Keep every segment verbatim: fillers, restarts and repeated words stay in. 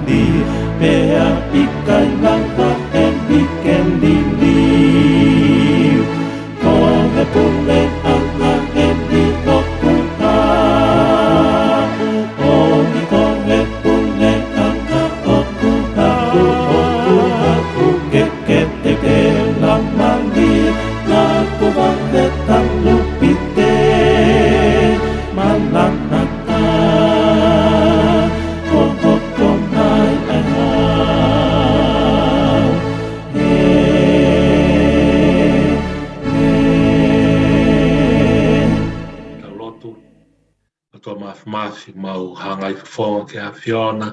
Pea ʻikai lava ʻeni ke liliu. Ko e puleʻanga ʻeni ʻoku haʻu. ʻOi, ko e puleʻanga ʻoku haʻu, ʻoku haʻu ke ke tekelau mali, na ko vave talu pite, Maranata, ko hoko mai ʻa e hau. ʻĒmeni. Tau lotu. ʻOtua Māfimafi, mau hangai fofonga ki he ʻAfiona,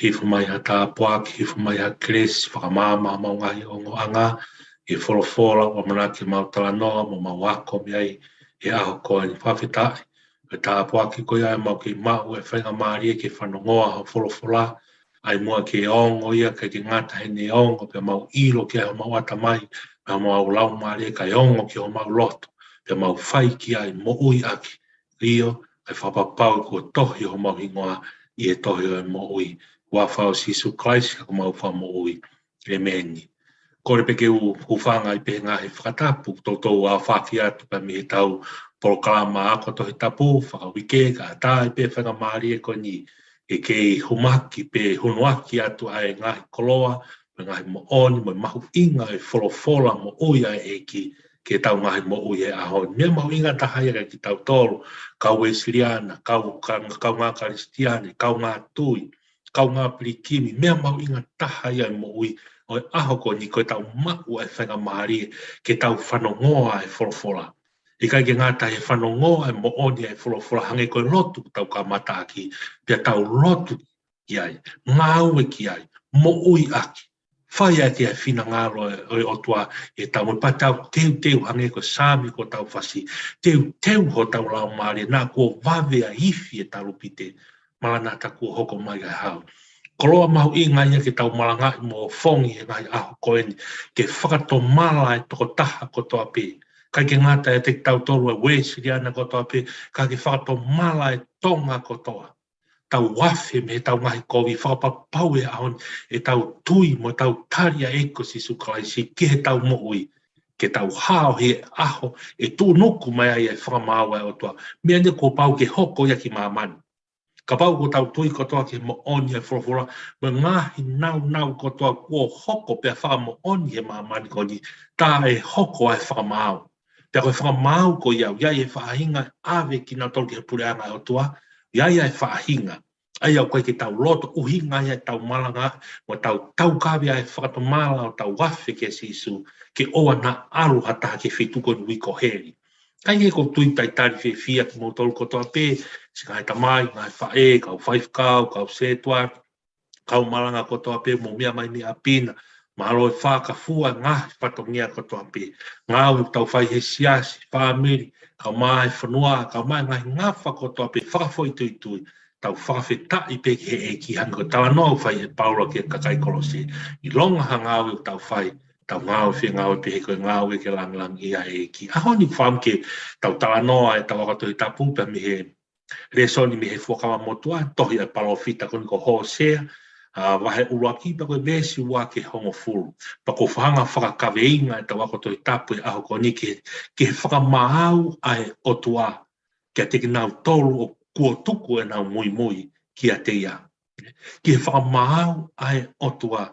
hifo mai ha tāpuaki, hifo mai ha kelesi, fakamaama homau ngaahi ongoʻanga, ʻi he folofola ʻoku ʻamanaki ke mau talanoa mo mau ako mei ai he ʻaho ko eni. Fakafetaʻi, ʻi he tāpuaki ko ia ʻoku mau kei maʻu e faingamālie ke fanongoa ho folofola, ʻai muʻa ke ongo ia, ʻikai ke ngata heʻene ongo, pea mau ʻilo ki ai homau ʻatamai, pea mau laumālie, kae ongo ki homau loto, pea mau fai ki ai, moʻui ʻaki, ʻio, kae fakapapauʻi kuo tohi homau hingoa ʻi he tohi ʻo e moʻui. Huafa ʻo Sīsū Kalaisi ko homau Fakamoʻui. ʻĒmeni. Kole pē ke u hūfanga ʻi he ngaahi fakatapu, toutou aofaki atu pē mei heʻetau polokalama ako Tohi Tapu fakauike, kae ʻatā ai pē faingamālie ko eni ke kei humaki pē hunuaki atu ʻa e ngaahi koloa, mo e ngaahi moʻoni, mo e mahuʻinga ʻo e folofola moʻui ʻa e ʻEiki ki heʻetau ngaahi moʻui he ʻaho ni. Meʻa mahuʻinga taha ia kiate kitautolu, kau Uēsiliana, kau, ka-, kaungā Kalisitiane, kaungā tui, kaungā pilikimi, meʻa mahuʻinga taha ia ʻi he moʻui ʻo e ʻaho ko eni ko ʻetau maʻu ʻa e faingamālie ke tau fanongoa e folofola. ʻIkai ke ngata he fanongoa e moʻoni e folofola, hangē ko e lotu ʻoku tau kamataʻaki, pea tau lotu ki ai, ngāue ki ai, moʻui ʻaki, fai ʻaki e finangalo ʻo e ʻOtua ʻi heʻetau moʻui, pea tau teuteu hangē ko e Saame ʻoku tau fasi, teuteu hotau laumālie, naʻa kuo vave ʻa e ifi ʻe talu pite, Maranata, kuo hoko mai ʻa e hau. Koloa mahuʻinga ia ke tau malangaʻi mo ofongi he ngaahi ʻaho ko eni, ke fakatomala e tokotaha kotoa pē. ʻIkai ke ngata ʻiate kitautolu e Uēsiliana kotoa pē, ka ke fakatomala e Tonga kotoa. Tau afe mei heʻetau ngaahi kovi, fakapapauʻi he ʻaho ni ʻetau tui mo ʻetau tali ʻa e ʻEiki ko Sīsū Kalaisi ki heʻetau moʻui, ke tau hao he ʻaho ʻe tuʻunuku mai ai e fakamaau ʻa e ʻOtua. Meʻa ni kuo pau ke hoko ia ki māmani. Kapau ʻoku tau tui kotoa ki he moʻoni e folofola, mo e ngaahi nāunau kotoa kuo hoko pea fakamoʻoni he māmani ko eni, tā ʻe hoko ʻa e fakamaau. Pea ko e fakamaau ko ia, ʻoku ʻi ai e faʻahinga ʻave kinautolu ki he puleʻanga ʻo e ʻOtua, ʻoku ʻi ai e faʻahinga. ʻA ia ʻoku ʻikai ke tau loto, ʻuhinga ia ʻetau malanga, mo ʻetau taukaveʻi ʻa e fakatomala ʻo ʻetau afe kia Sīsū, ke ʻoua naʻa ʻalu ha taha ki he feituʻu ko eni ʻoku ui ko heli. ʻIkai ke, ʻoku ou tui talitali fiefia kimoutolu kotoa pē, siʻi ngaahi tamai, ngaahi faʻē, kau faifekau, kau sētuata, kau malanga kotoa pē, mou meʻa mai mei ʻapi na, mālō e fakafua ngaahi fatongia kotoa pē. Ngāue ʻoku tau fai he siasi, fāmili, kau mai fonua, kau mai ngaahi ngafa kotoa pē, fakafoʻituitui, tau fakafetaʻi pē ki he ʻEiki, hangē ko e talanoa ʻoku fai ʻe Paula ki he kakai Kolose. ʻIlonga ha ngāue ʻoku tau fai, tau ngāue fie ngāue pē he ko e ngāue ke langilangiʻia e ʻEiki. ʻAho ni ʻoku fiemaʻu ke tau talanoa ʻetau ako Tohi Tapu pē mei he lēsoni mei he Fuakava Motuʻa, tohi ʻa e palōfita ko eni ko Hōsea, ʻa, vahe ʻuluaki pea ko e veesi ua ki he hongofulu. Pea ʻoku ou fie hanga ʻo fakakaveinga ʻetau ako Tohi Tapu he ʻaho ko eni ki he, ki he fakamaau ʻa e ʻOtua kiate kinautolu ʻoku tuku ʻenau muimui kiate ia. Ki he fakamaau ʻa e ʻOtua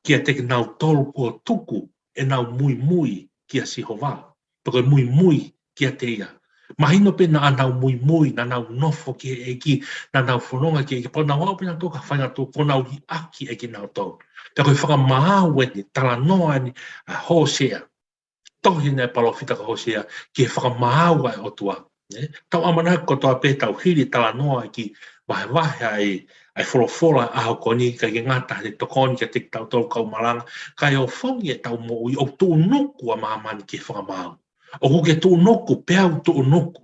kiate kinautolu ʻoku tuku ʻenau muimui kia Sihova, pe ko e muimui kiate ia. Mahino pē naʻa nau muimui, naʻa nau nofo ki he ʻEiki, naʻa nau fononga ki he ʻEiki, pea nau aʻu pē nautolu ki ha faʻahinga tuʻu, kuo nau liʻaki ʻe kinautolu. Pea ko e fakamaau eni, talanoa eni ʻa Hōsea, tohi ʻa e palōfita ko Hōsea ki he fakamaau ʻa e ʻOtua. Ē? Tau ʻamanaki kotoa pē tau hili talanoa ki he vahevahe ʻa e, ʻa e folofola ʻaho ko eni, ʻikai ke ngata heʻene tokoni kiate kitautolu kau malanga, kae ofongi ʻetau moʻui, ʻoku tuʻunuku ʻa māmani ki he fakamaau. ʻOku ke tuʻunuku, pea u tuʻunuku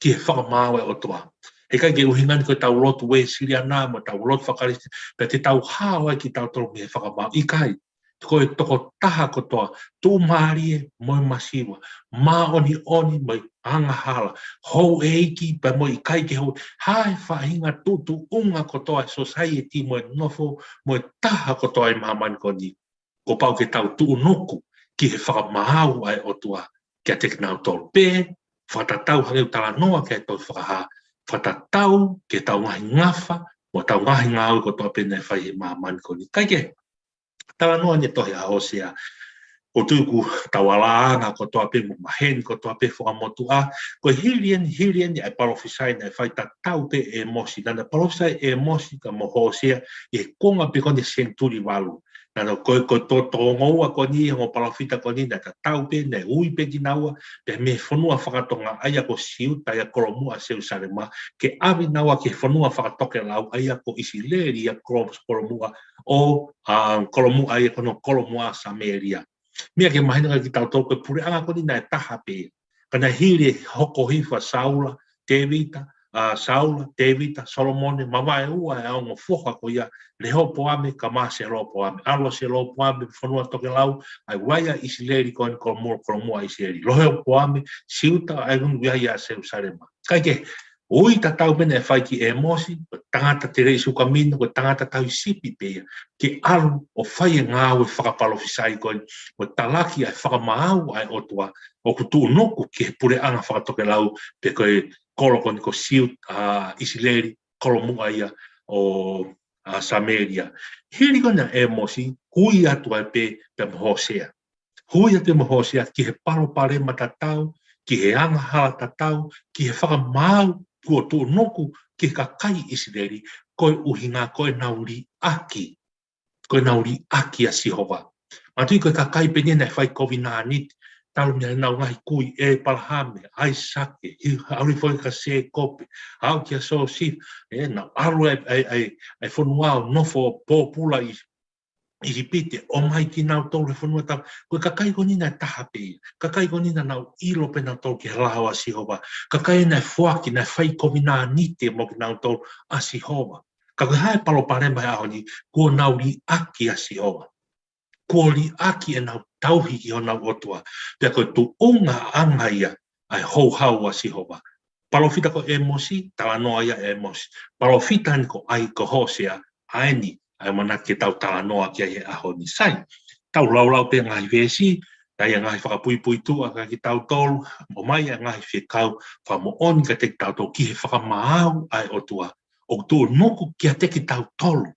ki he fakamaau ʻa e ʻOtua. He ʻikai ke ʻuhinga eni ko ʻetau lotu Uēsiliana mo ʻetau lotu faka-Kalisitiane, pea te tau hao ai kitautolu mei he fakamaau. ʻIkai. ko e tokotaha kotoa, tuʻumālie mo e masiva, māʻoniʻoni mo e angahala, houʻeiki pea mo e ʻikai ke hou, ha e faʻahinga tuʻutuʻunga kotoa e society mo e nofo, mo e taha kotoa ʻi māmani ko eni. Kuo pau ke tau tuʻunuku ki he fakamaau ʻa e ʻOtua kiate kinautolu. Pea fakatatau hangē ko e talanoa ki ai e tohi Fakahā, fakatatau ki heʻetau ngaahi ngafa, mo ʻetau ngaahi ngāue kotoa pē naʻe fai ʻi māmani ko eni. Kae kehe, talanoa eni e tohi ʻa Hōsea. ʻOku ou tui kuo tau ala ʻanga kotoa pē mo maheni kotoa pē fakamotuʻa. Ko e hili eni, hili eni ʻa e palōfisai naʻe fai tatau pē ʻe ʻĒmosi. Naʻe palōfisai ʻe ʻĒmosi kae mo Hōsea ʻi he kuonga pē ko eni senituli valu. Naʻe ko e, ko e toko, toko ngoua ko eni, ongo palōfita ko eni naʻe tatau pē, naʻe ui pē kinaua, pea mei he fonua fakatonga ʻa ia ko Siuta ʻa ia kolomuʻa Selusalema, ke ʻave naua ki he fonua fakatokelau ʻa ia ko ʻIsileli ʻa ia kolo-, kolomuʻa ʻo, ʻa, kolomuʻa ʻa ia ko hono kolomuʻa Samēlia. Meʻa ke mahino kiate kitautolu ko e puleʻanga ko eni naʻe taha pē. Ka naʻe hili e hoko hifo ʻa Saula, Tēvita, ʻa, Saula, Tēvita, Solomone, mavaeua e ongo foha ko ia, Lehopoame kae mo Selopoame. ʻAlu ʻa Selopoame fonua tokelau, ʻa ia ʻa ʻIsileli ko eni kolomuʻa, kolomuʻa ʻIsileli. Lehopoame, Siuta, ʻa ia ʻoku ui ai ʻa Selusalema. Kae kehe, ui tatau pē naʻe fai ki ʻĒmosi, ko e tangata teleʻi sukamino, ko e tangata tauhi sipi pē ia, ke ʻalu ʻo fai e ngāue fakapalōfisai ko eni, ʻo talaki ʻa e fakamaau ʻa e ʻOtua, ʻoku tuʻunuku ki he puleʻanga fakatokelau, pe ko e kolo ko eni ko Siuta, ʻa, ʻIsileli, kolomuʻa ia ʻo, ʻa, Samēlia. Hili ko ena ʻa ʻĒmosi, hui atu ai pē, pea mo Hōsea. Hui atu mo Hōsea ki he palopalema tatau, ki he angahala tatau, ki he fakamaau kuo tuʻunuku ki he kakai ʻIsileli, ko e ʻuhinga ko ʻenau liʻaki. Ko ʻenau liʻaki ʻa Sihova. Manatuʻi ko e kakai pē eni naʻe fai kovinānite, talu mei heʻenau ngaahi kui ʻĒpalahame, ʻAisake, ʻi, ʻalu foki kia Sēkope, aʻu kia Siosifa, ʻe, nau ʻalu ʻa e, ʻa e, ʻa e, ʻa e fonua ʻo nofo pōpula ʻi ʻIsipite, ʻomai kinautolu he fonua tau. Ko e kakai ko eni naʻe taha pē ia. Kakai ko eni naʻa nau ʻilo pē nautolu ki he lao ʻa Sihova. Kakai naʻe foaki, naʻe fai kovinānite mo kinautolu ʻa Sihova. Ka ko e hā e palopalema he ʻaho ni, kuo nau liʻaki ʻa Sihova. Kuo liʻaki ʻenau tauhi ki honau ʻOtua. Pea ko e tuʻungaʻanga ia ʻa e houhau ʻa Sihova. Palōfita ko ʻĒmosi, talanoa ia ʻa ʻĒmosi. Palōfita eni ko ai ko Hōsea, ʻa eni ʻa e ʻamanaki ke tau talanoa ki ai he ʻaho ni. Sai, tau laulau pē ngaahi veesi, ʻa ia ngaahi fakapuipuituʻa kiate kitautolu, ʻomai ʻa e ngaahi fekau fakamoʻoni kiate kitautolu ki he fakamaau ʻa e ʻOtua ʻoku tuʻunuku kiate kitautolu.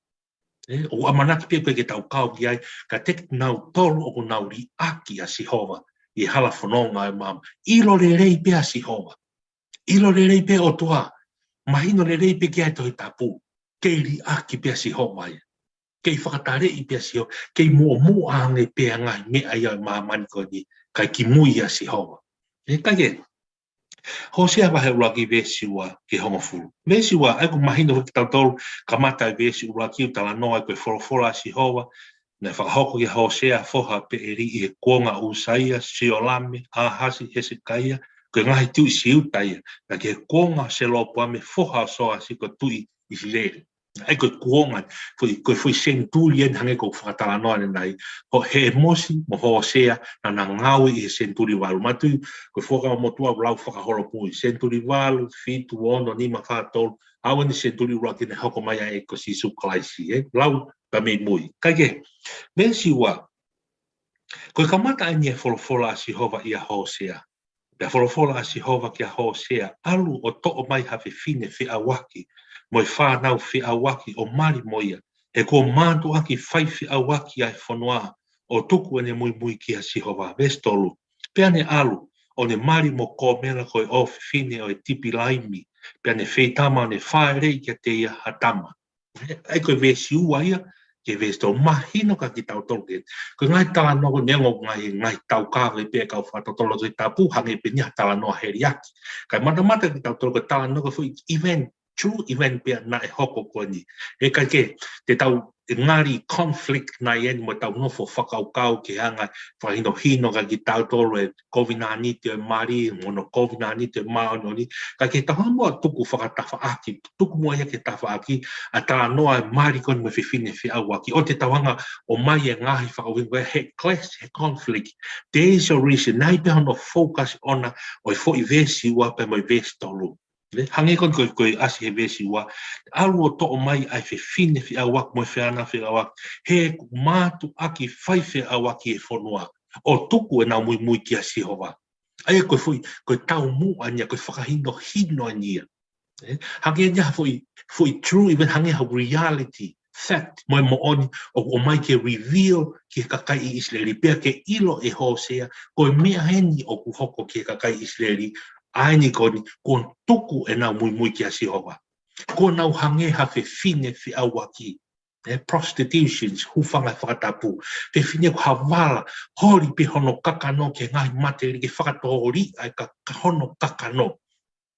ʻE, ʻoku ʻamanaki pē ʻoku ʻikai ke tau kau ki ai, kiate kinautolu ʻoku nau liʻaki ʻa Sihova ʻi he hala fononga ʻo e maama. ʻIlo lelei pē ʻa Sihova. ʻIlo lelei pē ʻOtua. Mahino lelei pē ki ai e Tohi Tapu. Kei liʻaki pē ʻa Sihova ia. Kei fakataleʻi pē ʻa Sihova. Kei muʻomuʻa ange pē ʻa e ngaahi meʻa ia ʻo e māmani ko eni, kae kimui ʻa Sihova. ʻE, kae kehe. Hōsea vahe ʻuluaki veesi ua ki he hongofulu. Veesi ua, ʻa ia ʻoku mahino kiate kitautolu, kamata ʻi he veesi ʻuluaki ʻoku talanoa ai ko e folofola ʻa Sihova, naʻe fakahoko kia Hōsea foha ʻo Peʻeli ʻi he kuonga ʻo ʻĪsaia, Siolame, ʻĀhasi, Hesekaia, ko e ngaahi tuʻi Siuta ia, pea ki he kuonga ʻo Selopoame foha ʻo Soasi ko e tuʻi ʻIsileli. ʻA ia ko e kuonga, foʻi, ko e foʻi senituli eni hangē ko e fakatalanoa ʻanenai, ko ʻĒmosi mo Hōsea naʻa na ngāue ʻi he senituli valu. Manatuʻi, ko e Fuakava Motuʻa ʻoku lau fakaholomui, senituli valu, fitu, ono, nima, fā, tolu, aʻu eni senituli ʻuluaki naʻe hoko mai ai ko Sīsū Kalaisi, ʻe, lau pē mei mui. Kae kehe, veesi ua, ko e kamata eni e folofola ʻa Sihova ʻia Hōsea. Pea folofola ʻa Sihova kia Hōsea, ʻalu ʻo toʻo mai ha fefine feʻauaki, mo e fānau feʻauaki ʻo mali mo ia, he kuo mātuʻaki fai feʻauaki ʻa e fonua, ʻo tuku ʻene muimui kia Sihova. Veesi tolu, pea ne ʻalu, ʻo ne mali mo Komela ko e ʻofefine ʻo e Tipilaimi, pea ne feitama ʻo ne fāʻeleʻi kiate ia ha tama. ʻA ia ko e veesi ua ia, ki he veesi tolu, mahino kiate kitautolu ke. Ko e ngaahi talanoa ko eni ʻoku ngaahi, ngaahi taukaveʻi pē ʻe he kau fakatotolo Tohi Tapu, hangē pē eni ha talanoa heliaki. Kae matamata kiate kitautolu ko e talanoa ko e foʻi event, true event pē ia naʻe hoko ko eni. ʻIkai ke, te tau ngali conflict nai eni mo ʻetau nofo fakakaukau ki he anga fakahinohino kia kitautolu e kovinānite ʻo e mali, mo hono kovinānite ʻo e māʻoniʻoni, kae ke tau hanga muʻa ʻo tuku fakatafaʻaki, tuku muʻa ia ki he tafaʻaki, ʻa e talanoa e mali ko eni mo e fefine feʻauaki. ʻOua te tau hanga ʻo ʻomai e ngaahi fakaʻuhinga he clash, he conflict. There is a reason. Naʻe ʻi ai pē hono focus ʻoʻona ʻo e foʻi veesi ua pea mo e veesi tolu. Ne? Hangē ko eni ko e, ko e ʻasi he veesi ua, ʻalu ʻo toʻo mai ʻa e fefine feʻauaki mo e fānau feʻauaki, he ʻoku mātuʻaki faifeʻauaki e fonua, ʻo tuku ʻenau muimui kia Sihova. ʻA ia ko e foʻi, ko e taumuʻa eni ia, ko e fakahinohino eni ia. Eh, hangē eni ha foʻi, foʻi true event, hangē ha reality, fact, mo e moʻoni, ʻoku ʻomai ke reveal ki he kakai ʻi ʻIsileli, pea ke ʻilo ʻe Hōsea, ko e meʻa eni ʻoku hoko ki he kakai ʻi ʻIsileli, ʻa eni ko eni, kuo tuku ʻenau muimui kia Sihova. Kuo nau hangē ha fefine feʻauaki. Eh, prostitutions, hūfanga he fakatapu. Fefine ʻoku havala, holi pē hono kakano ki he ngaahi mateli ke fakatōliʻa e ka, ka hono kakano.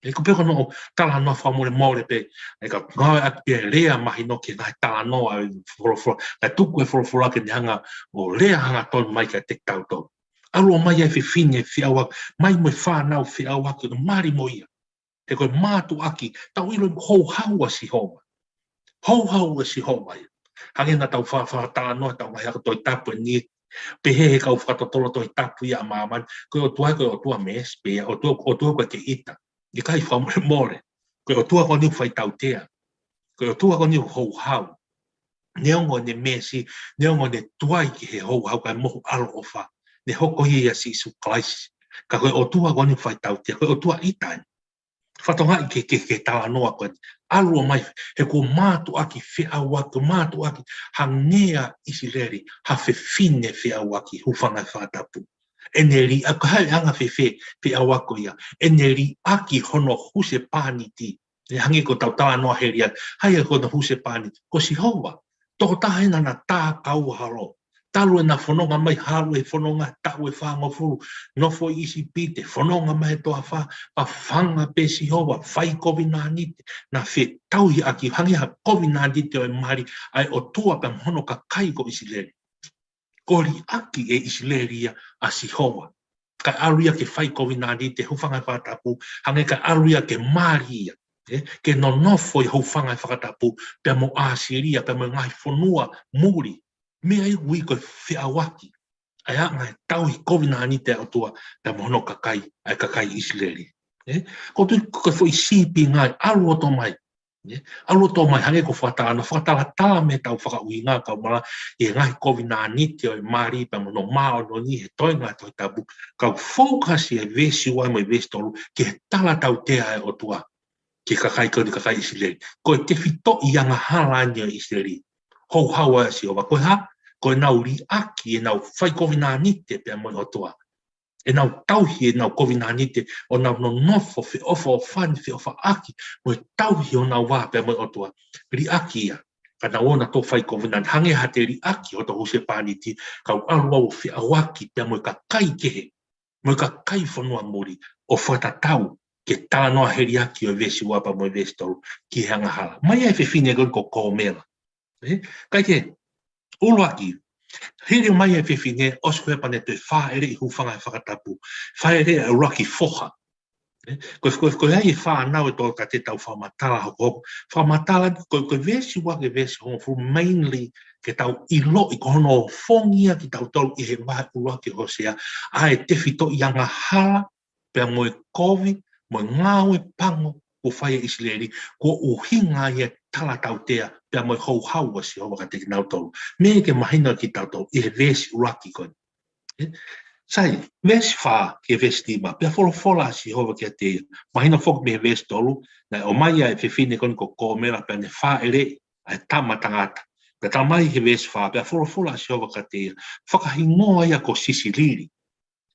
ʻE ko e pē ko hono talanoa fakamolemole pē, ʻe ka ngāueʻaki pē lea mahino ki he ngaahi talanoa ʻa e folofola, kae tuku e folofola ke ne hanga ʻo lea hangatonu mai kiate kitautolu. ʻAlu ʻo ʻomai ʻa e fefine feʻauaki, mai mo e fānau feʻauaki, ʻo mali mo ia. He ko e mātuʻaki, tau ʻilo houhau ʻa Sihova. Houhau ʻa Sihova ia. Hangē naʻa tau fa-, fakatalanoa, tau ngaahi ako Tohi Tapu eni, pehē he kau fakatotolo Tohi Tapu ia ʻa māmani, ko e ʻOtua, ko e ʻOtua meesi pē ia, ʻOtua, ʻOtua ko e ke ʻita. ʻIkai, fakamolemole. Ko e ʻOtua ko eni ʻoku fai tautea. Ko e ʻOtua ko eni ʻoku houhau. Neongo ʻene meesi, neongo ʻene tuai ki he houhau kae mohu ʻaloʻofa. Ne hoko ia ʻia Sīsū Kalaisi. Ka ko e ʻOtua ko eni ʻoku fai tautea, ko e ʻOtua ʻita eni. Fakatokangaʻi ke, ke, ke talanoa ko eni. ʻAlu ʻo ʻomai, he kuo mātuʻaki feʻauaki, mātuʻaki hangē ʻa ʻIsileli, ha fefine feʻauaki, hūfanga he fakatapu. ʻEne liʻaki, ko e hā e anga fefine feʻauaki ko ia. ʻEne liʻaki hono husepāniti. ʻE hangē ko ʻetau talanoa heli ai. Hā ia ko hono husepāniti? Ko Sihova. Tokotaha ena naʻa tākaua holo. Talu ʻena fononga mai, haʻu e fononga, taʻu ʻe fāngofulu, nofo ʻi ʻIsipite, fononga mai he toafa, pea fanga pē Sihova, fai kovinānite, naʻe fetauhiʻaki, hangē ha kovinānite ʻo e mali, ʻa e ʻOtua pea mo hono kakai ko ʻIsileli. Kuo liʻaki ʻe ʻIsileli ia ʻa Sihova. Kae ʻalu ia ke fai kovinānite, hūfanga he fakatapu, hangē kae ʻalu ia ke mali ia. Eh, ke nonofo ʻi he hūfanga he fakatapu, pea mo ʻAsilia, pea mo e ngaahi fonua muli. Meʻa ia ʻoku ui ko e feʻauaki. ʻA e anga e tauhi kovinānite ʻa e ʻOtua, pea mo hono kakai, ʻa e kakai ʻIsileli. Eh, ko e tui ko e foʻi sīpinga ia, ʻalu ʻo toʻo mai. Ne? ʻAlu ʻo toʻo mai hangē ko e fakatalanoa, fakatalatala mei heʻetau fakaʻuhinga kau mala, ʻi he ngaahi kovinānite ʻo e mali pea mo hono māʻoniʻoni he toenga Tohi Tapu, kau focus ʻi he veesi ua mo e veesi tolu, ki he tala tautea ʻa e ʻOtua, ki he kakai ko eni kakai ʻIsileli. Ko e tefitoʻi angahala eni ʻo ʻIsileli. Houhau ʻa Sihova. Ko e hā, ko ʻenau liʻaki, ʻenau fai kovinānite pea mo e ʻOtua. ʻEnau tauhi ʻenau kovinānite, ʻo nau nonofo feʻofoʻofani, feʻofaʻaki, mo e tauhi honau vā pea mo e ʻOtua. Liʻaki ia, ka nau ō nautolu ʻo fai kovinānite, hangē ha te liʻaki hoto husepāniti, kau ʻalu au ʻo feʻauaki pea mo e kakai kehe, mo e kakai fonua muli, ʻo fakatatau ki he talanoa heliaki ʻo e veesi ua pea mo e veesi tolu, ki he angahala. Mai ʻa e fefine ko eni ko Kōmela. Eh, kae kehe, ʻuluaki, hili mai e fefine, ʻosi ko ia pea ne toe fāʻeleʻi, hūfanga he fakatapu, fāʻeleʻi ʻa e ʻuluaki foha. Eh, ko, ko, ko e hā e fānau ʻe tolu ka te tau fakamatala hokohoko. Fakamatala, ko, ko e veesi ua ki he veesi hongofulu mainly ke tau ʻiloʻi ko hono ofongia kitautolu ʻi he vahe ʻuluaki ʻo Hōsea, ʻa e tefitoʻi angahala, pea mo e kovi, mo e ngāue pango kuo fai ʻe ʻIsileli, ko e ʻuhinga ia e tala tautea, pea mo e houhau ʻa Sihova kiate kinautolu. Meʻa ke mahino kiate kitautolu, ʻi he veesi ʻuluaki ko eni. Eh? Sai, veesi fā ki he veesi nima, pea folofola ʻa Sihova kiate ia. Mahino foki mei he veesi tolu, naʻe ʻomai ʻa e fefine ko eni ko Kōmela pea ne fāʻeleʻi ʻa e tama tangata. Pea talamai he veesi fā, pea folofola ʻa Sihova kiate ia, fakahingoa ia ko Sisilili.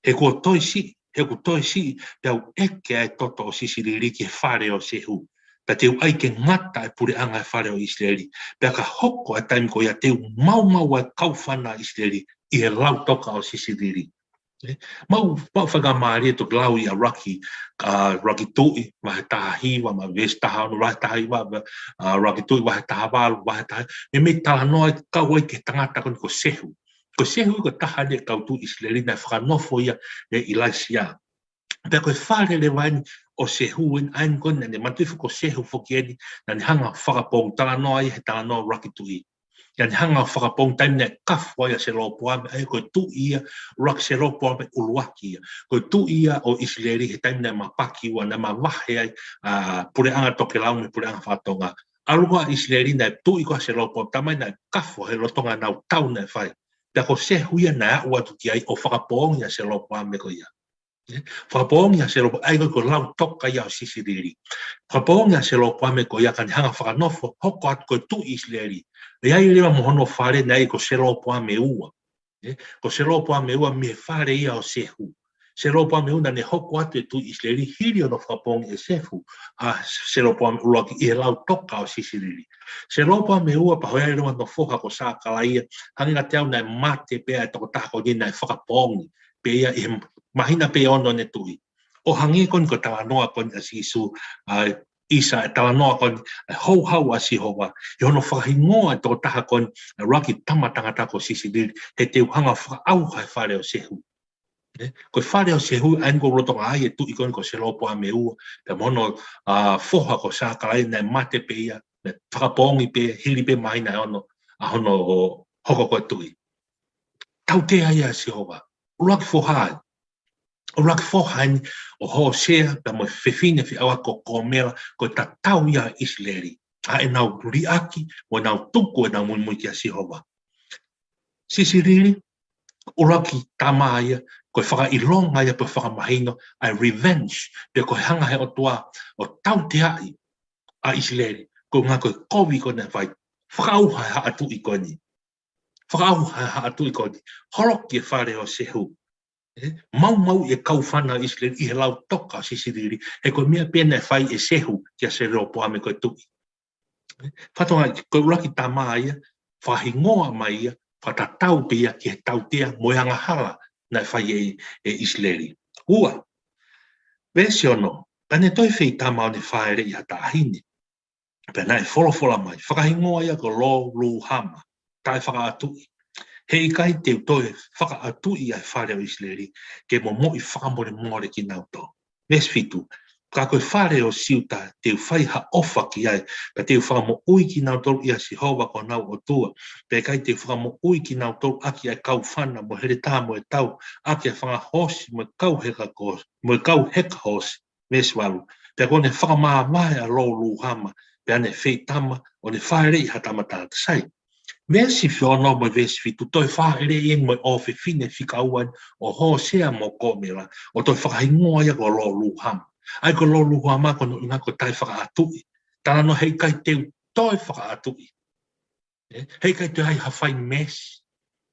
He kuo toe siʻi, he kuo toe siʻi, pea u ʻeke ʻa e toto ʻo Sisilili ki he fale ʻo Sehu. Pea te u ʻai ke ngata ʻa e puleʻanga ʻo e fale ʻo ʻIsileli. Pea ka hoko ʻa e taimi ko ia te u maumau ʻa e kaufana ʻo ʻIsileli ʻi he lautoka ʻo Sisilili. ʻE, mau, mau fakamālie ʻetau lau ʻi ʻUluaki, ʻa, ʻUluaki Tuʻi, vahe taha hiva, mo e veesi taha ono, vahe taha hiva, ʻa, ʻUluaki Tuʻi, vahe taha valu, vahe taha, meimei talanoa ai, kau ai ki he tangata ko eni ko Sehu. Ko Sehu ko e taha eni ʻo e kau tuʻi ʻIsileli naʻe fakanofo ia ʻe ʻIlaisiā. Pea ko e fale leva eni ʻo Sehu eni, ʻa eni ko eni, naʻe manatuʻi foki ko Sehu foki eni, naʻa ne hanga ʻo fakapoongi, talanoa ia he talanoa ʻUluaki Tuʻi. Naʻa ne hanga ʻo fakapoongi taimi naʻe kafo ai ʻa Selopoame, ʻa ia ko e tuʻi ia, ʻUluaki Selopoame ʻuluaki ia. Ko e tuʻi ia ʻo ʻIsileli he taimi naʻe mapaki ua, naʻe mavahe ai, ʻa, puleʻanga tokelau mo e puleʻanga fakatonga. ʻAlu ʻa ʻIsileli naʻe tuʻi ko ē ʻa Selopoame, taimi naʻe kafo he lolotonga ʻenau tau naʻe fai. Pea ko Sehu ia naʻe aʻu atu ki ai ʻo fakapoongi ʻa Selopoame ko ia. ʻE, fakapoongi ʻa Selopoame, ʻa ia ko e lautoka ia ʻo Sisilili. Fakapoongi ʻa Selopoame ko ia ka ne hanga ʻo fakanofo, hoko atu ko e tuʻi ʻIsileli. ʻE ʻi ai leva mo hono fale naʻe ʻi ai ko Selopoame ua. ʻE, ko Selopoame ua mei he fale ia ʻo Sehu. Selopoame ua naʻa ne hoko atu e tuʻi ʻIsileli hili hono fakapoongi ʻe Sehu ʻa Selopoame ʻuluaki ʻi he lautoka ʻo Sisilili. Selopoame ua pea ko ia leva hono foha ko Sakalaia, hangē kiate au naʻe mate pē ʻa e tokotaha ko eni naʻe fakapoongi pē ia ʻi he māhina pē ono ʻene tuʻi. ʻO hangē ko eni ko e talanoa ko eni ʻa Sīsū, ʻa ʻisa e talanoa ko eni, ʻa e houhau ʻa Sihova, ʻi hono fakahingoa e tokotaha ko eni, ʻa e ʻuluaki tama tangata ko Sisilili, he te u hanga ʻo fakaʻauha e fale ʻo Sehu. ʻE, ko e fale ʻo Sehu, ʻa eni ko e lolotonga ai e tuʻi ko eni ko Selopoame ua, pea mo hono, ʻa, foha ko Sakalaia naʻe mate pē ia, naʻe fakapoongi pē, hili pē māhina ʻe ono, ʻa hono hoko ko e tuʻi. Tautea ia ʻa Sihova, ʻuluaki foha ai. ʻUluaki foha eni ʻo Hōsea, pea mo e fefine fie ʻauha ko Kōmela, ko e tatau ia ʻa ʻIsileli. ʻA ʻenau liʻaki, mo ʻenau tuku ʻenau muimui kia Sihova. Sisilili, ʻuluaki tama ia, ko e fakaʻilonga ia pe fakamahino, ʻa e revenge, pe ko e hanga he ʻOtua ʻo tauteaʻi ʻa ʻIsileli, ko e ʻuhinga ko e kovi ko ē naʻe fai, fakaʻauha e haʻa tuʻi ko eni. Fakaʻauha e haʻa tuʻi ko eni. Holoki e fale ʻo Sehu. ʻE, maumauʻi e kaufana ʻo ʻIsileli ʻi he lautoka ʻo Sisilili, he ko e meʻa pē naʻe fai ʻe Sehu kia Selopoame ko e tuʻi. ʻE, fatongia, ko e ʻuluaki tama ia, fakahingoa mai ia, fakatatau pē ia ki he tautea mo e angahala naʻe fai ʻe, ʻe ʻIsileli. Ua, veesi ono, pea ne toe feitama ʻo ne fāʻeleʻi ha taʻahine. Pea naʻe folofola mai, fakahingoa ia ko Lōluhama, taʻefakaʻatuʻi. He ʻikai te u toe fakaʻatuʻi ʻa e fale ʻo ʻIsileli, ke momoʻi fakamolemole kinautolu. Veesi fitu, ka ko e fale ʻo Siuta te u fai ha ʻofa ki ai, pea te u fakamoʻui kinautolu ʻia Sihova ko honau ʻOtua, pea ʻikai te u fakamoʻui kinautolu ʻaki ʻa e kaufana mo e heletā mo e tau, ʻaki ʻa e fanga hoosi mo e kau heka hoosi, mo e kau heka hoosi. Veesi valu. Pea kuo ne fakamāvae ʻa Lōluhama, pea ne feitama, ʻo ne fāʻeleʻi ha tama tangata. Sai. Veesi ono mo e veesi fitu, toe fāʻeleʻi eni mo e ʻofefine fika ua ʻo Hōsea mo Kōmela, ʻo toe fakahingoa ia ko Lōluhama. ʻA ia ko Lōluhama ko hono ʻuhinga ko e taʻefakaʻatuʻi. Talanoa he ʻikai te u toe fakaʻatuʻi. ʻE, he ʻikai toe ʻi ai ha fai meesi.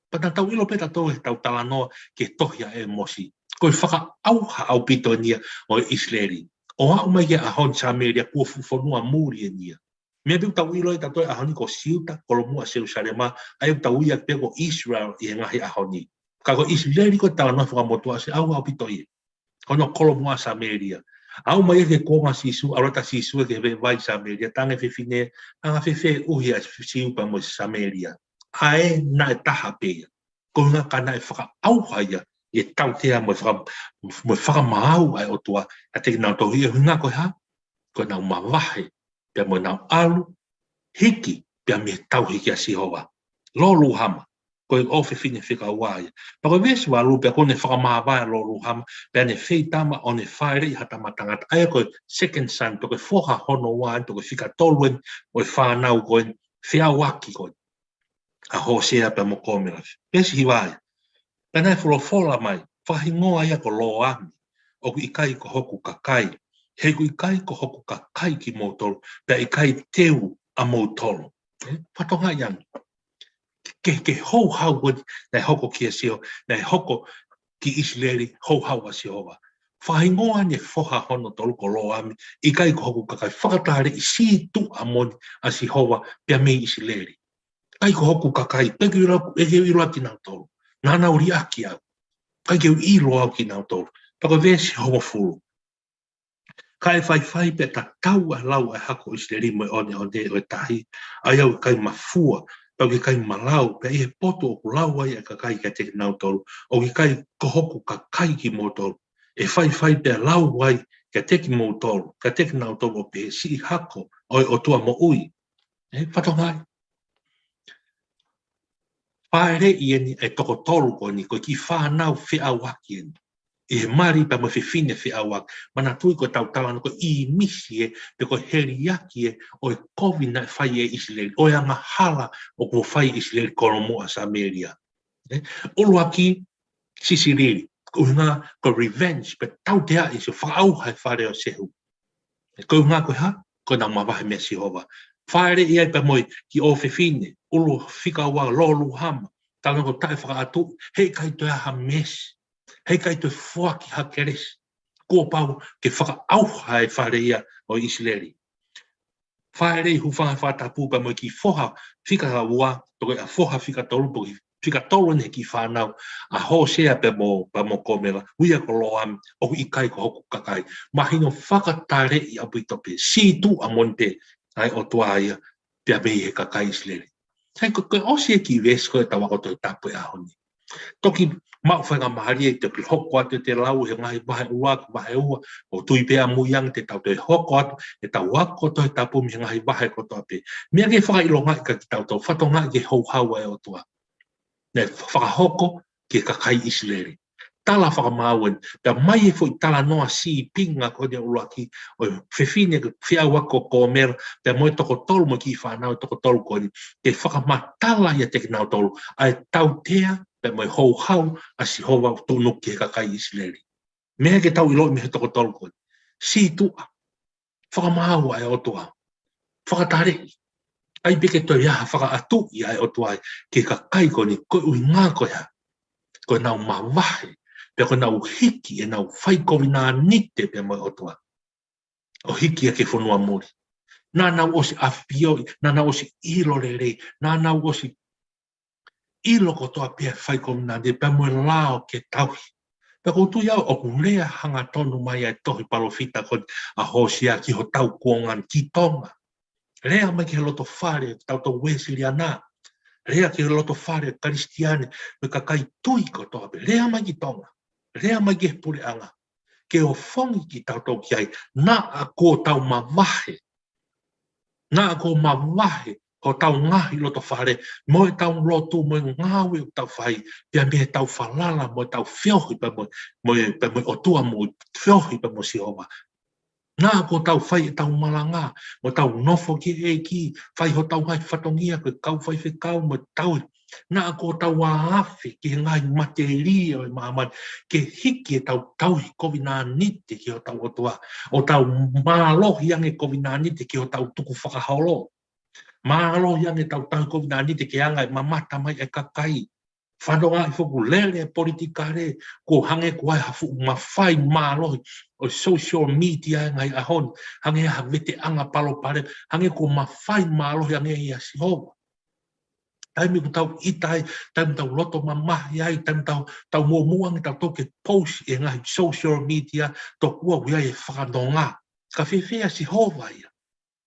Pea naʻa tau ʻilo pē tautolu he tau talanoa ki he tohi ʻa ʻĒmosi. Ko e fakaʻauha ʻaupito eni ia ʻo ʻIsileli. ʻO aʻu mai ki he ʻaho ni Samēlia kuo fuʻu fonua muli eni ia. Meʻa pē ʻoku tau ʻilo ʻe tautolu he ʻaho ni ko Siuta, kolomuʻa Selusalema, ʻa ia ʻoku tau ui pē ko ʻIsileli ʻi he ngaahi ʻaho ni. Ka ko ʻIsileli ko e talanoa fakamotuʻa ʻosi ʻauha ʻaupito ia. Ko hono kolomuʻa Samēlia. Aʻu mai ia ki he kuonga ʻo Sīsū, ʻalu atu ʻa Sīsū ki he veʻe vai Samēlia, talaange ʻe he fefine, anga fēfē ʻuhi ʻa Siu pea mo Samēlia. ʻA ē naʻe taha pē ia. Ko e ʻuhinga ka naʻe fakaʻauha ia, ʻi he tautea mo e faka-, mo e fakamaau ʻa e ʻOtua, ʻa ia te nau tohi ʻe ʻuhinga ko e hā, ko ʻenau mavahe, pea mo ʻenau ʻalu, hiki, pea mei he tauhi kia Sihova. Lōluhama, ko e ʻofefine fika ua ia. Pea ko e veesi valu, pea kuo ne fakamāvae ʻa Lōluhama, pea ne feitama ʻo ne fāʻeleʻi ha tama tangata. ʻA ia ko e second son, pea ko e foha hono ua, pea ko e fika tolu eni, ʻo e fānau ko eni, feʻauaki ko eni. ʻA Hōsea pea mo Kōmela. Veesi hiva ia. Pea naʻe folofola mai, fakahingoa ia ko Lōami, ʻoku ʻikai ko hoku kakai. He ʻoku ʻikai ko hoku kakai kimoutolu, pea ʻikai te u ʻamoutolu. ʻE, fatongia eni. Ke, ke houhau ko eni, naʻe hoko kia Sihova, naʻe hoko ki ʻIsileli, houhau ʻa Sihova. Fakahingoa eni e foha hono tolu ko Lōami, ʻikai ko hoku kakai, fakataleʻi sītuʻa moʻoni ʻa Sihova, pea mei ʻIsileli. ʻIkai ko hoku kakai, ʻikai ke u ʻilo, ʻikai ke u ʻilo kinautolu. Naʻa nau liʻaki au. ʻIkai ke u ʻilo au kinautolu. Pea ko e veesi hongofulu. Kae faifai pea tatau ʻa e lau ʻa e hako ʻo ʻIsileli mo e ʻoneʻone ʻo e tahi, ʻa ia ʻoku ʻikai mafua, pea ʻoku ʻikai malau, pea ʻi he potu ʻoku lau ai ʻa e kakai kiate kinautolu, ʻoku ʻikai ko hoku kakai kimoutolu. ʻE faifai pea lau ai kiate kimoutolu, kiate kinautolu ʻo pehē, Siʻi hako ʻo e ʻOtua moʻui. ʻE, fatongia. Fāʻeleʻi eni ʻa e toko tolu ko eni, ko e kiʻi fānau feʻauaki eni. ʻI he mali pea mo e fefine feʻauaki. Manatuʻi ko ʻetau talanoa ko e ʻīmisi ē, pe ko e heliaki ē, ʻo e kovi naʻe fai ʻe ʻIsileli, ʻo e angahala ʻoku fai ʻe ʻIsileli ki Kolomoʻa Samēlia. ʻE, ʻuluaki, sisilili, ko e ʻuhinga ko e revenge, pe tauteaʻi, ʻo fakaʻauha e fale ʻo Sehu. ʻE, ko e ʻuhinga ko e hā, ko ʻenau mavahe meia Sihova. Fāʻeleʻi ai pea mo e kiʻi ʻofefine, ʻulu fika ua, Lo Ruhama, talanoa ko e taʻefakaʻatuʻi, heʻikai toe ʻi ai ha meesi, heʻikai toe foaki ha kelesi, kuo pau ke fakaʻauha e fale ia ʻo ʻIsileli. Fāʻeleʻi, hūfanga he fakatapu pea mo e kiʻi foha fika ua, toki ʻa e foha fika tolu, toki fika tolu eni he kiʻi fānau, ʻa Hōsea pea mo, pea mo Komela, ui ia ko Loami, ʻoku ʻikai ko hoku kakai. Mahino fakataleʻi ʻaupito pē, sītuʻa moʻoni pē ʻa e ʻOtua ia, pea mei he kakai ʻIsileli. Sai ko, ko e ʻosi e kiʻi veesi ko ē ʻetau ako Tohi Tapu he ʻaho ni. Toki maʻu faingamālie ʻe toki hoko atu ʻete lau he ngaahi vahe ʻuluaki, vahe ua, ʻo tui pē ʻamui ange te tau toe hoko atu ʻetau ako Tohi Tapu mei he ngaahi vahe kotoa pē. Meʻa ke fakaʻilongaʻi kia kitautolu, fatongia ki he houhau ʻa e ʻOtua naʻe fakahoko ki he kakai ʻIsileli. Tala fakamaau eni, pea mai e foʻi talanoa sīpinga ko eni ʻuluaki, ʻo e fefine feʻauaki ko Komela, pea mo e toko tolu mo e kiʻi fānau ʻe toko tolu ko eni, ke fakamatala ʻiate kinautolu ʻa e tautea, pea mo e houhau ʻa Sihova ʻoku tuʻunuku ki he kakai ʻIsileli. Meʻa ke tau ʻiloʻi mei he toko tolu ko eni. Sītuʻa. Fakamaau ʻa e ʻOtua. Fakataleʻi. ʻIkai pē ke toe ʻi ai ha fakaʻatuʻi ʻa e ʻOtua ia ki he kakai ko eni, ko e ʻuhinga ko e hā? Ko ʻenau mavahe, pea ko ʻenau hiki ʻenau fai kovinānite pea mo e ʻOtua. ʻO hiki ia ki he fonua muli. Naʻa nau ʻosi ʻafioʻi, naʻa nau ʻosi ʻilo lelei, naʻa nau ʻosi ʻilo kotoa pē ʻa e fai kovinānite pea mo e lao ke tauhi. Pea ʻoku ou tui au ʻoku lea hangatonu mai ʻa e tohi palōfita ko eni ʻa Hōsea ki hotau kuonga ni ki Tonga. Lea mai ki he loto fale ʻo kitautolu Uēsiliana. Lea ki he loto fale Kalisitiane, mo e kakai tui kotoa pē. Lea mai ki Tonga. Lea mai ki he puleʻanga. Ke ofongi kitautolu ki ai, naʻa kuo tau mavahe. Naʻa kuo mavahe hotau ngaahi loto fale, mo ʻetau lotu, mo e ngāue ʻoku tau fai, pea mei heʻetau falala, mo ʻetau feohi pea mo, mo, pea mo e ʻOtua moʻui, feohi pea mo Sihova. Naʻa kuo tau fai ʻetau malanga, mo ʻetau nofo ki he ʻEiki, fai hotau ngaahi fatongia ko e kau faifekau, mo ʻetau, naʻa kuo tau afe ki he ngaahi matelie ʻo e māmani, ke hiki ʻetau tauhi kovinānite ki hotau ʻOtua, ʻo tau mālohi ange kovinānite ki hotau tukufakaholo. Mālohi ange ʻetau tauhi kovinānite ki he anga e mamata mai e kakai. Fanongo ai foki ʻoku lele e politikale, kuo hangē kuo ʻi ai ha fuʻu mafai mālohi ʻo e social media he ngaahi ʻaho ni, hangē ha veteʻanga palopalema, hangē kuo mafai mālohi ange ia ʻa Sihova. Taimi ʻoku tau ʻita ai, taimi ʻoku tau loto mamahi ai, taimi ʻoku tau, tau muʻomuʻa ange tautolu ke post ʻi he ngaahi social media, tokua ʻoku ʻi ai e fakanonga. Ka fēfē ʻa Sihova ia?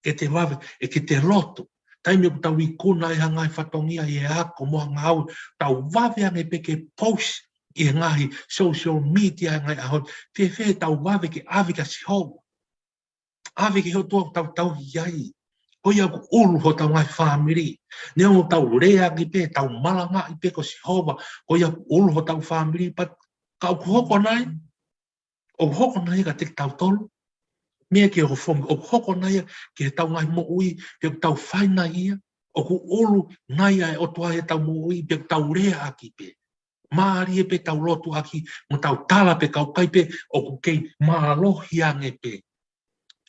ʻEte vave, ʻe ʻikai te lotu. Taimi ʻoku tau ikuna ai ha ngaahi fatongia ʻi he ako mo e ngāue, tau vave ange pē ke post ʻi he ngaahi social media he ngaahi ʻaho ni, fēfē ʻetau vave ke ʻave kia Sihova? ʻAve ki he ʻOtua ʻoku tau tauhi ai. Ko ia ʻoku ʻulu hotau ngaahi fāmili. Neongo ʻetau leaʻaki pē, ʻetau malangaʻi pē ko Sihova, ko ia ʻoku ʻulu hotau fāmili, but ka ʻoku hoko nai, ʻoku hoko nai kiate kitautolu? Meʻa ke ofongi, ʻoku hoko nai ia ki heʻetau ngaahi moʻui, pe ʻoku tau fai nai ia? ʻOku ʻulu nai ʻa e ʻOtua heʻetau moʻui, pe ʻoku tau leaʻaki pē? Mālie pē ʻetau lotuʻaki, mo ʻetau tala pē ka ʻoku ʻikai pē, ʻoku kei mālohi ange pē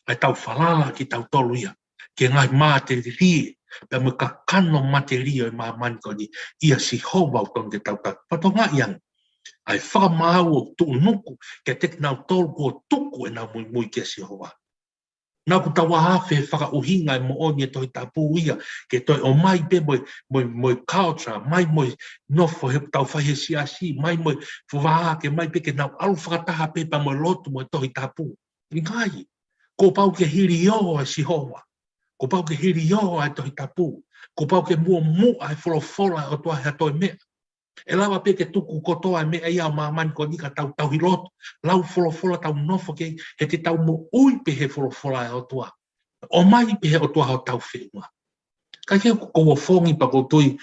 ʻa ʻetau falala kitautolu ia ki he ngaahi matelie, pea mo e kakano matelie ʻo e māmani ko eni, ʻia Sihova ʻoku totonu ke tau tauhi. Fatongia ange ʻa e fakamaau ʻoku tuʻunuku kiate kinautolu kuo tuku ʻenau muimui kia Sihova. Naʻa ʻoku tau afe fakaʻuhinga e moʻoni e Tohi Tapu ia, ke toe ʻomai pē mo e, mo e, mo e culture, mai mo e nofo he tau fai he siasi, mai mo e fuvā ke mai pē ke nau ʻalu fakataha pē pea mo e lotu mo e Tohi Tapu. ʻIkai, kuo pau ke hilio e Sihova. Kuo pau ke hilio e Tohi Tapu. Kuo pau ke muʻomuʻa e folofola ʻa e ʻOtua he ʻato e meʻa. ʻE lava pē ke tuku kotoa e meʻa ia ʻo māmani ko eni ka tau tauhi lotu, lau folofola tau nofo ki ai, he te tau moʻui pē he folofola ʻa e ʻOtua. ʻOmai pē he ʻOtua hotau feʻunga. Ka ke ko ʻofongi pea ʻoku ou tui,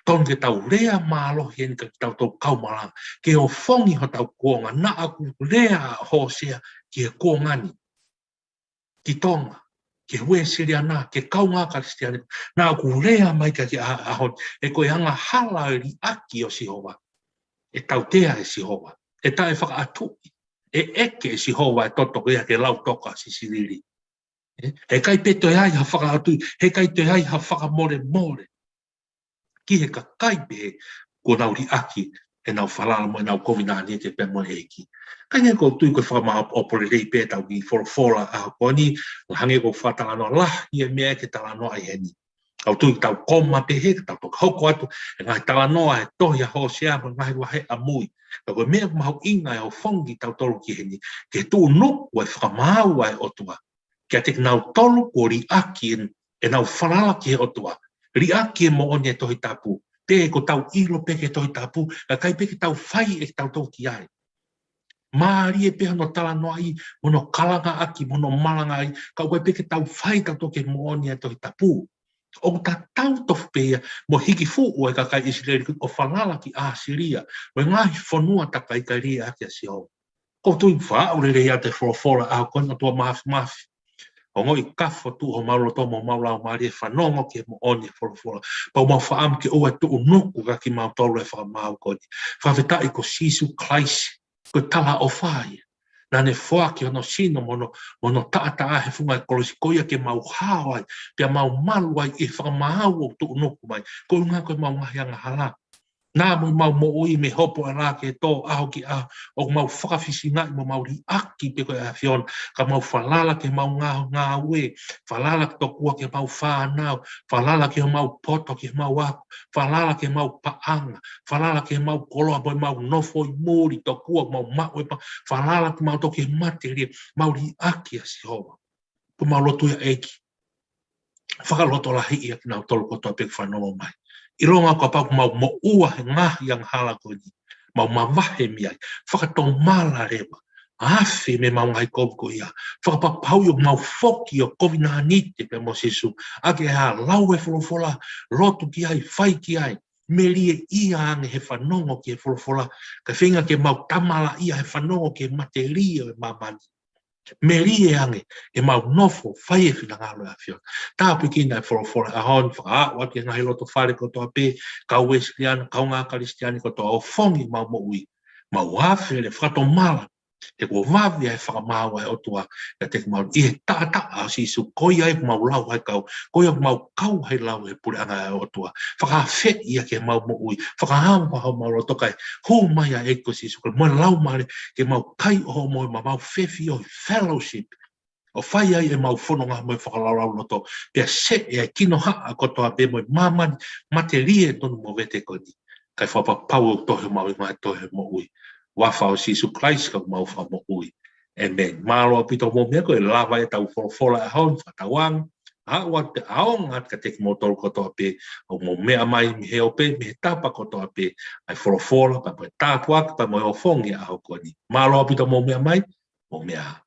tonu ke tau lea mālohi eni ka tau tau kau malanga. Ke ʻofongi hotau kuonga, naʻa ʻoku lea ʻa Hōsea ki he kuonga ni. Ki Tonga, ki he Uēsiliana, ki he kaungā Kalisitiane, naʻa ʻoku lea mai ka ki ʻaho, ʻaho, ʻe ko e angahala e liʻaki ʻo Sihova. ʻE tautea e Sihova. ʻE taʻe fakaʻatuʻi. ʻE ʻeke e Sihova e toto ko ia ke lau toka sisilili. ʻE, ʻe ʻikai pē toe ai ha fakaʻatuʻi, he ʻikai toe ai ha fakamolemole. Ki he kakai pē kuo nau liʻaki ʻenau falala mo ʻenau kovinānite pea mo e ʻEiki. Ka ʻi he ʻoku ou tui ko e fakamāʻopoʻopo lelei pē ʻetau kiʻi folofola ʻaho ko eni, hangē ko e fakatalanoa lahi e meʻa ke talanoa ai heni. ʻOku ou tui tau koma pē he, ka tau toki hoko atu e ngaahi talanoa he tohi ʻa Hōsea mo e ngaahi vahe ʻamui. Ka ko e meʻa mahuʻinga e ʻofongi tautolu ki heni, ke tuʻunuku e fakamaau ʻa e ʻOtua kiate kinautolu kuo liʻaki ʻenau falala ki he ʻOtua. Liʻaki e moʻoni e Tohi Tapu. Pea ko ʻetau ʻilo pē ki he Tohi Tapu, ka ʻikai pē ke tau fai ʻe tautolu ki ai. Mālie pē hono talanoaʻi, mo hono kalangaʻaki, mo hono malangaʻi, ka ʻoku ʻikai pē ke tau fai tautolu ki he moʻoni e Tohi Tapu. ʻOku tatau tofu pē ia mo e hiki fuʻu e kakai ʻIsileli ʻo falala ki ʻAsilia, mo e ngaahi fonua takai ka liʻaki ʻa Sihova. ʻOku ou tui faʻu lelei atu e folofola ʻaho ko eni ʻOtua Māfimafi. Ongoʻi kafo tuʻu homau loto mo homau laumālie fanongo ki he moʻoni e folofola. Pea ʻoku mau faʻa ʻamu ke ʻoua ʻe tuʻunuku kiate kimautolu e fakamaau ko eni. Fakafetaʻi ko Sīsū Kalaisi, ko e talaʻofa ia. Naʻa ne foaki hono sino mo hono, mo hono taʻataʻa he funga e kolosi ko ia ke mau hao ai, pea mau malu ai ʻi he fakamaau ʻoku tuʻunuku mai. Koeʻuhi ko ʻemau ngaahi angahala. Naʻa mo ʻemau moʻui mei hopo ʻa e laʻā ke tō ʻaho ki ʻaho, ʻoku mau fakafisingaʻi mo mau liʻaki pē ko e ʻAfiona, ka mau falala ki heʻemau ngā-, ngāue, falala tokua ki heʻemau fānau, falala ki heʻemau poto ki heʻemau ako, falala ki heʻemau paʻanga, falala ki heʻemau koloa mo ʻemau nofo ʻi muli tokua mau maʻu e pa-, falala kimautolu ki he matelie, mau liʻaki ʻa Sihova. Pea mau lotu ia ʻEiki. Fakalotolahiʻi ʻa kinautolu kotoa pē ʻoku fanongo mai. ʻIlonga kapau ʻoku mau moʻua he ngaahi angahala ko eni, mau mavahe mei ai, fakatomala leva, afe mei heʻemau ngaahi kovi ko ia, fakapapauʻi ʻoku mau foki ʻo kovinānite pea mo Sīsū, ʻaki ʻa e lau e folofola, lotu ki ai, fai ki ai, melie ia ange he fanongo ki he folofola, kae feinga ke mau tamalaʻia he fanongo ki he matelie ʻo e māmani. Melie ange, ʻemau nofo, fai e finangalo ʻo e ʻAfiona. Tāpuekina e folofola ʻaho ni, fakaaʻu atu ki he ngaahi loto fale kotoa pē, kau Uēsiliana, kaungā Kalisitiane kotoa ʻoku ʻofongi ʻemau moʻui. Mau afe leva fakatomala, he kuo vave ʻa e fakamaau ʻa e ʻOtua, kiate kimautolu ʻi he taʻataʻa ʻo Sīsū, ko ia ʻoku mau lau ai kau, ko ia ʻoku mau kau ai lau he puleʻanga ʻo e ʻOtua. Fakaafeʻi ia ki heʻemau moʻui, fakaava homau loto kae hū mai ʻa e ʻEiki ko Sīsū Kalaisi, mo e Laumālie, ke mau kai ʻo hoʻomou ʻemau fefiohi fellowship, ʻo fai ai ʻemau fononga mo e fakalaulauloto, pea seʻe ʻa e kinohaʻa kotoa pē mo e māmani, matelie tonu mo vete ko eni. Kae fakapapau ʻoku tohi homau hingoa he tohi moʻui. Huafa ʻo Sīsū Kalaisi ko homau Fakamoʻui. ʻĒmeni. Mālō ʻaupito mou meʻa ko e lava ʻetau folofola ʻaho ni fakatauange. Aʻu atu pē ʻaonga atu kiate kimoutolu kotoa pē, ʻoku mou meʻa mai mei he ope, mei he tapa kotoa pē, ʻa e folofola, pea mo e tāpuaki, pea mo e ʻofongi ʻaho ko eni. Mālō ʻaupito mou meʻa mai, mou meʻa ā.